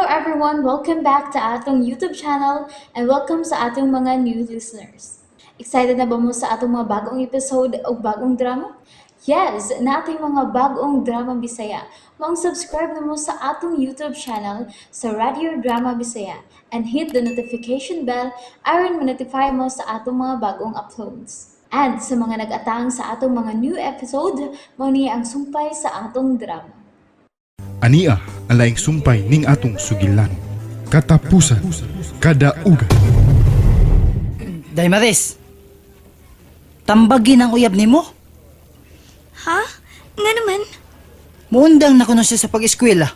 everyone! Welcome back to atong YouTube channel and welcome sa atong mga new listeners. Excited na ba mo sa atong mga bagong episode o bagong drama? Yes, naa tay mga bagong drama Bisaya. Maong subscribe na mo sa atong YouTube channel sa Radio Drama Bisaya and hit the notification bell aron ma-notify mo sa atong mga bagong uploads. And sa mga nag-atang sa atong mga new episode, mao ni ang sumpay sa atong drama. Ania ang laing sumpay ning atong sugilanon. Katapusan, kadaugan. Daymaris, tambagin ang uyab nimo. Ha? Nga naman? Muundang na kuno siya sa pag-eskwela.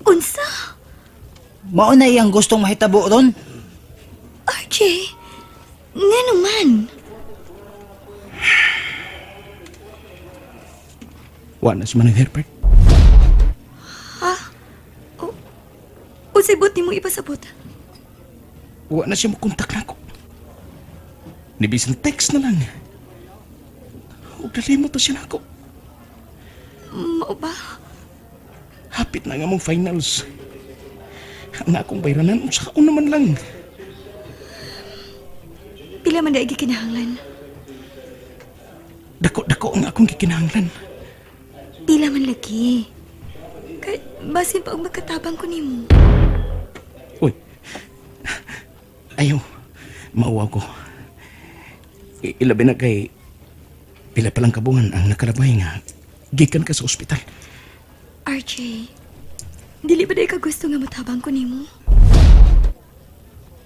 Unsa? Mao na iyang gustong mahitabo ron. RJ, nga naman? Wa na si Manang Herbert. Unsay buot nimo ipasabot? Wa na siya mokontak nako. Nibisan text na lang. Ug nalimot na siya nako. Mao ba? Hapit na nga mong finals. Ang akong bayranan, unsaon naman lang. Pila man diay gikinahanglan? Dako-dako ang akong gikinahanglan. Pila man lagi. Kay basin pa og magkatabang ko nimo. Uy. Ayaw. Mauwaw ko. Ilabi na kay pila pa lang kabuhan ang nakalabay nga gikan ka sa ospital. RJ, dili ba diay ka gusto nga motabang ko nimo?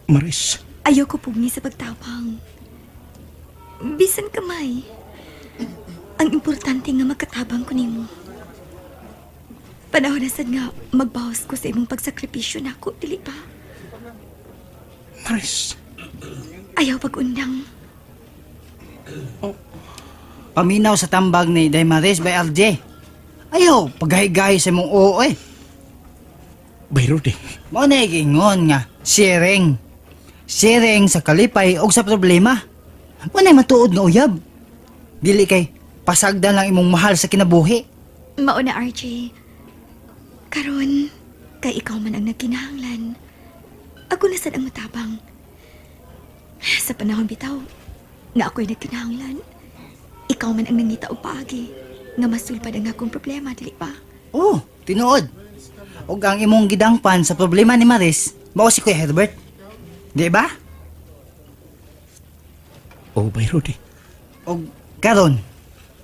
Maris, Ayaw ko pugni sa pagtabang. Bisan kamay. Ang importante nga magkatabang ko nimo. Panahon na sad nga magbawas ko sa imong pagsakripisyo nako, dili ba? Maris. Ayaw pag-undang. Paminaw sa tambag ni Daymaris by RJ. Ayaw, paggahi-gahi sa imong oo eh. Bay Rudy. Mao na giingon nga, sharing. Sharing sa kalipay og sa problema. Mao na matuod nga uyab. Dili kay pasagdan lang imong mahal sa kinabuhi. Mao na, RJ. Karon, kay ikaw man ang nagkinahanglan. Ako na sad ang matabang. Sa panahon bitaw, nga ako'y nagkinahanglan. Ikaw man ang nangita og paagi nga masulpad ang akong problema, dili ba? Oh, tinuod. Og ang imong gidangpan sa problema ni Maris, mao si Kuya Herbert. Di ba? Oh, Bay Rudy. Og karon,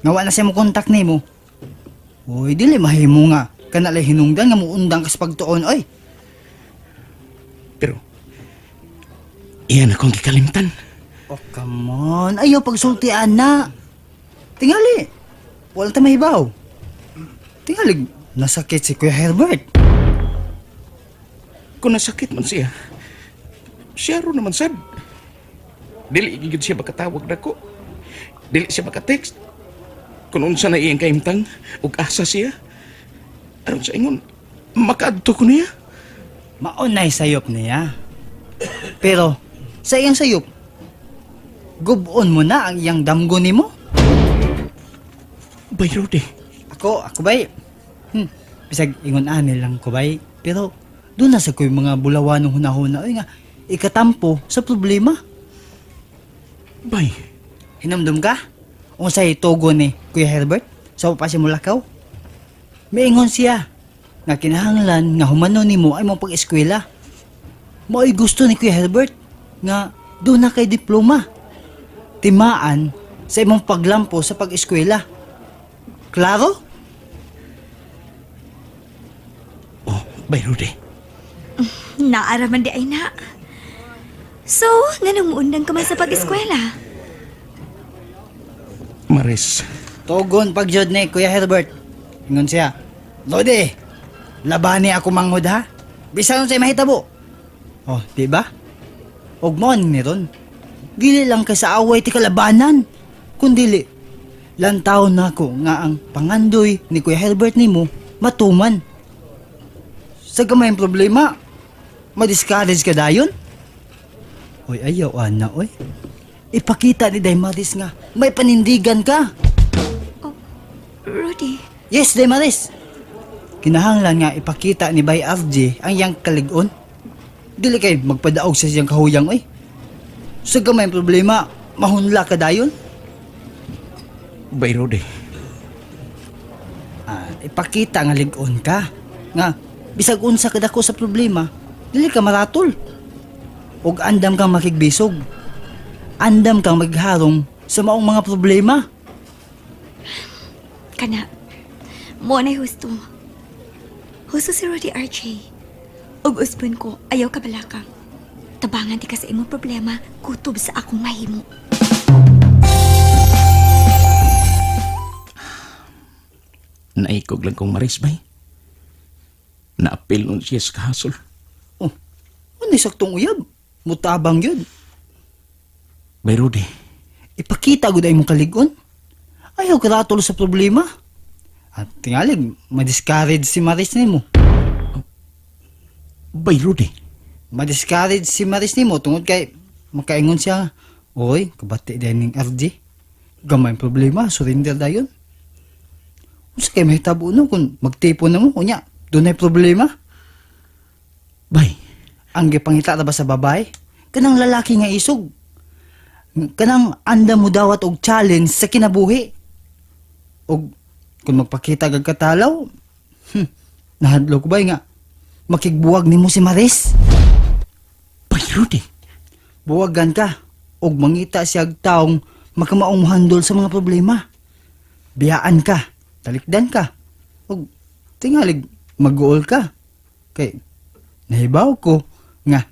nga wa na siya mo kontak nimo. Uy, dili mahimo nga kana lay hinungdan nga muundang kas pagtuon oy. Pero, iyan akong gikalimtan. Oh, come on. Ayaw pagsultian na. Tingali. Wala ta mahibaw. Tingali, nasakit si Kuya Herbert. Kung nasakit man siya, siya ro naman sad. Dili gid siya makatawag nako. Dili siya makatext. Kung unsa na iyang kahimtang, ug asa siya. Aron sa ingon, makaadto ko niya. Maunay sayop niya. Pero, sa iyang sayop, gubon mo na ang iyang damgo nimo. Bay Rudy, Ako bay. Bisag ingon ani lang ko bay. Pero, doon na sa ko'y mga bulawanong hunahuna. Oy nga, ikatampo sa problema. Bay, Hinumdum ka? Unsay tugon ni Kuya Herbert sa pa siya mulakaw? Miingon siya nga kinahanglan nga humano nimo ay mong pag-eskwela. Mao'y gusto ni Kuya Herbert nga doon na kay diploma. Timaan sa imong paglampo sa pag-eskwela. Klaro? Oh, Bay Rudy. Naaraman di ay na. So, nganong muundang ka man sa pag-eskwela? Maris, Tugon pag jud ni Kuya Herbert. Ingon siya, Lodi, labani ako manghod ha. Bisan unsay mahitabo. Oh, di ba? Og mo ni ron. Dili lang kay sa away ti kalabanan. Kundili, lantaw na ko nga ang pangandoy ni Kuya Herbert nimo matuman. Sa gamayng problema, ma-discourage ka dayon? Oy, ayaw ana, oy. Ipakita ni Daymaris nga may panindigan ka. Rudy, Yes, Daymaris. Kinahanglan nga ipakita ni Bay RJ ang iyang kalig-on. Dili kay magpadaog sa siyang kahuyang oy. Sa gamay problema, mahunla ka dayon. Bay Rudy. Ah, ipakita nga lig-on ka. Nga bisag unsa kadako sa problema, dili ka maratol. Ug andam kang makigbisog. Andam kang magharong sa maong mga problema. Kana, mo na husto. Husto si Rudy RJ. Ug usbon ko, ayaw ka balaka. Tabangan di ka sa imong problema, kutob sa akong mahimo. Naikog lang kong Maris, bay. Naapil nun siya sa kahasol. Oh, ano saktong uyab? Mutabang yun. Bay Rudy, Ipakita gud ay mong kalig-on. Ayaw karatol sa problema. At tingalig, ma-discourage si Maris nimo. Bay Rudy. Ma-discourage si Maris nimo tungod kay makaingon siya, "Oy, kabati din ning RJ. Gamay ang problema, surrender dayon." Unsa kay mahitabo no kung magtipon na mo unya, dunay problema. Bay, Ang gipangita ra ba sa babae? Kanang lalaki nga isog. Kanang andam mo dawat og challenge sa kinabuhi. Og kung magpakita kag katalaw, nahadlok ba nga makigbuwag nimo si Maris? Bay Rudy. Buwagan ka og mangita siya og taong makamaong mohandol sa mga problema. Biyaan ka, talikdan ka, og tingalig mag-uol ka. Kay nahibaw ko nga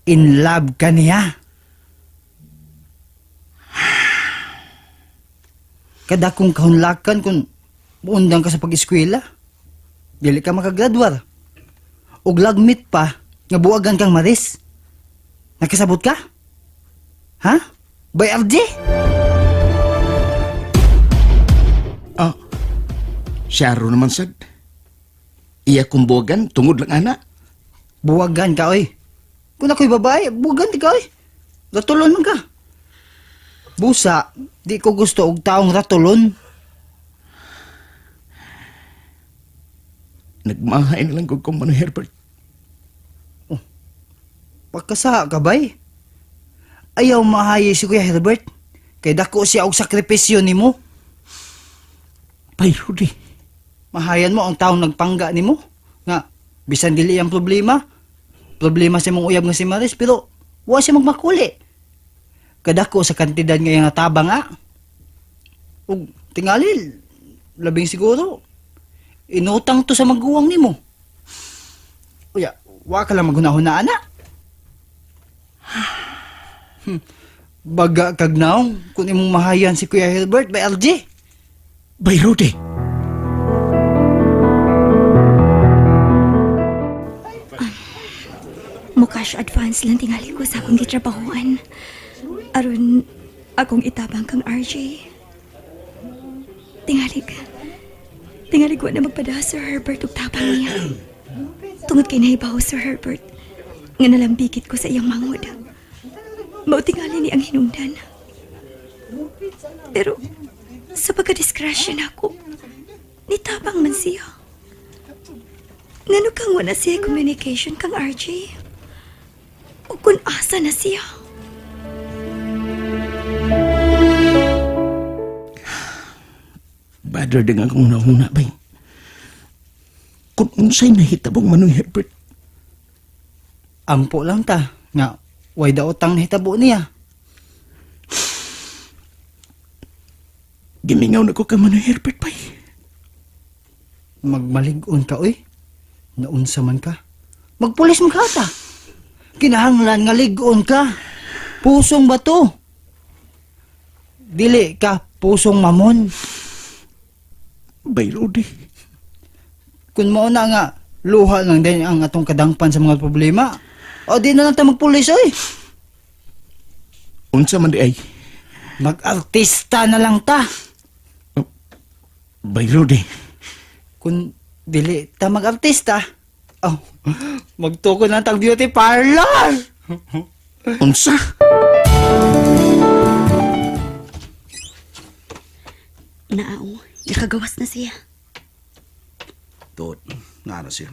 in love ka niya. Kada kong kahunlakan kung muundang ka sa pag-eskwela, dili ka makagraduar. Og lagmit pa nga buwagan kang Maris. Nakasabot ka? Ha? By RJ? Ah, siya ro naman sad. Iya kong buwagan, tungod lang ana. Buwagan ka, oy. Kung ako'y babae, buwagan di ka, oy. Ratulon man ka. Busa, di ko gusto og taong ratulon. Nagmahay na lang kong Manoy Herbert. Pagkasa ka, bay. Ayaw mahayi si Kuya Herbert. Kay dako siya og sakripisyo nimo. Bay Rudy. Mahayan mo ang taong nagpangga nimo. Nga, bisan dili ang problema. Problema sa imong uyab nga si Maris, pero wa siya magmakuli. Kadako sa kantidad nga iyang natabang ah. Ug tingali, labing siguro, inutang to sa maguwang nimo. Uya, wa ka lang maghunahuna, ana. Baga kag naong kung imong mahayan si Kuya Hilbert by LG. Bay Rudy. Mo cash advance lang tingali ko sa akong gitrabahuan. Aron akong itabang kang RJ. Tingali ka. Tingali ko na magpada Sir Herbert og tabang niya. Tungod kay nahibaw Sir Herbert nga nalambigit ko sa iyang mangod. Mao tingali ni ang hinungdan. Pero sa pagkadiskrasya nako, nitabang man siya. Ngano kang wala siya communication kang RJ? O kung asa na siya? Badder din akong nahuna, bay. Kung unsay nahitabong Manoy Herbert, Ampo lang ta nga way daotang nahitabo niya. gimingaw na ko kang Manoy Herbert, bay. Magmalig-on ka oy. Naunsa man ka. Magpulis man ka ata. Kinahanglan nga lig-on ka. Pusong bato. Dili ka pusong mamon. Bay Rudy. Kung mao na nga luha lang din ang atong kadangpan sa mga problema. O di na lang ta magpulis oy. Unsa man di ay. Mag-artista na lang ta. Bay Rudy. Kung dili ta mag-artista, oh, magtukod lang tag beauty parlor. Unsa? Naaw, nakagawas na siya. Tuod, naa na siya.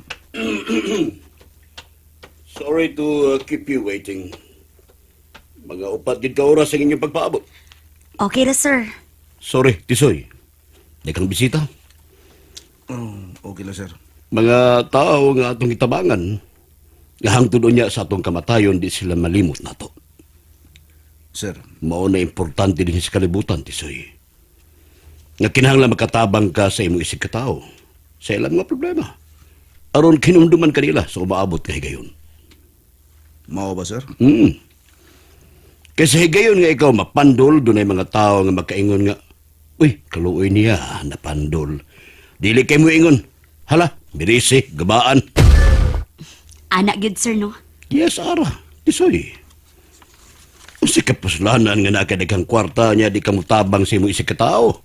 Sorry to keep you waiting. Mga 4 gid ka oras ang inyong pagpaabot. Okay ra, sir. Sorry, Tisoy. Daghang bisita. Oh, okay lang, sir. Mga tao nga atong gitabangan, nga hangtod unya sa atong kamatayon, di sila malimot nato. Sir, Mao na importante din sa kalibutan, Tisoy. Nga kinahanglan makatabang ka sa imong isig katao, sa ilang mga problema. Aron kinumduman kanila sa umaabot nga higayon. mao ba, sir? Kaysa higayon nga ikaw mapandol, dunay mga tao nga makaingon nga, uy, kaluoy niya, napandol. Dili kay mo ingon. Hala, mirisi, gabaan. Anak gyud, sir, no? Yes, ara. Tisoy. Usi ka puslanan nga nakadaghang kwarta niya, di ka mutabang sa imo isig katao.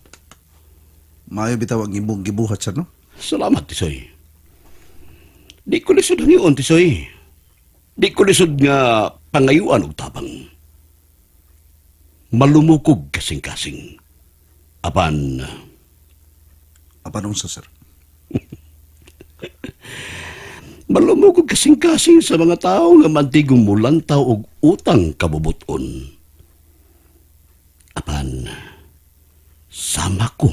Maayo bitaw ang imong gibuhat, sir, no? Salamat, Tisoy. Di ko lisod ang iyon, Tisoy. Di ko lisod nga pangayuan og tabang. Malumukog kasing-kasing. Apan, Apan unsa, sir? malumukog kasing-kasing sa mga tao nga mantigong mulantaw og utang kabubuton. Apan, sama ko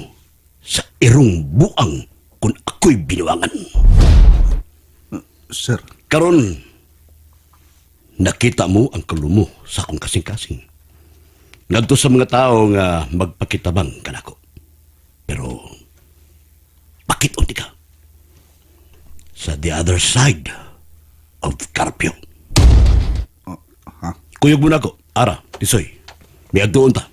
sa irong buang kung ako'y binuangan. Sir, Karon, nakita mo ang kalumo sa akong kasing-kasing. Ngadto sa mga tao nga magpakitabang kanako. Pero, pakit-unti ka. Sa the other side of Carpio. oh, ha? Kuyog mo na ako. Ara, Tisoy. Miagdoon ta.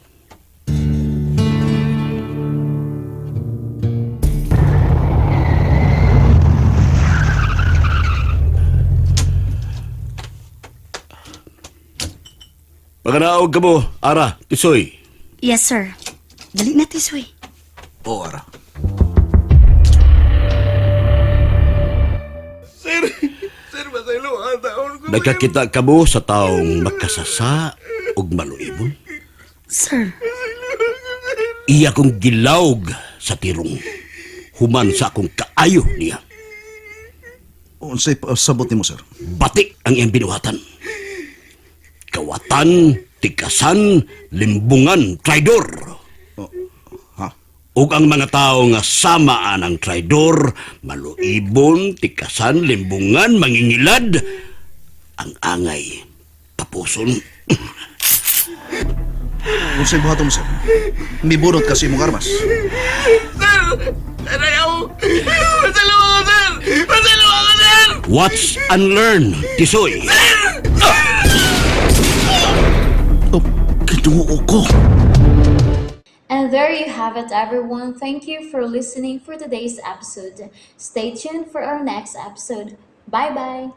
Pagkanaog ka mo, Ara, Tisoy. Yes, sir. Dali na, Tisoy. Oo, ara. Sir, sir, masaylo ang taon ko. Nagkakita ka mo sa taong makasasa ug maluibon. Sir, Iya kong gilawg sa tirong. Human sa akong kaayo niya. Unsay pasabot nimo, sir? Bati ang iyang binuhatan. Kawatan, tikasan, limbungan, traidor. Oh, ha? Ug ang mga tao nga samaan ang traidor, maluibon, tikasan, limbungan, mangingilad, ang angay, tapuson. Unsay buhaton mo, sir? Mibunot ka sa imong armas. Sir, sir, ayaw. Masaylo ako, sir. Masaylo ako, sir. Watch and learn, Tisoy. Oh, kinuo ko. And there you have it, everyone. Thank you for listening for today's episode. Stay tuned for our next episode. Bye bye.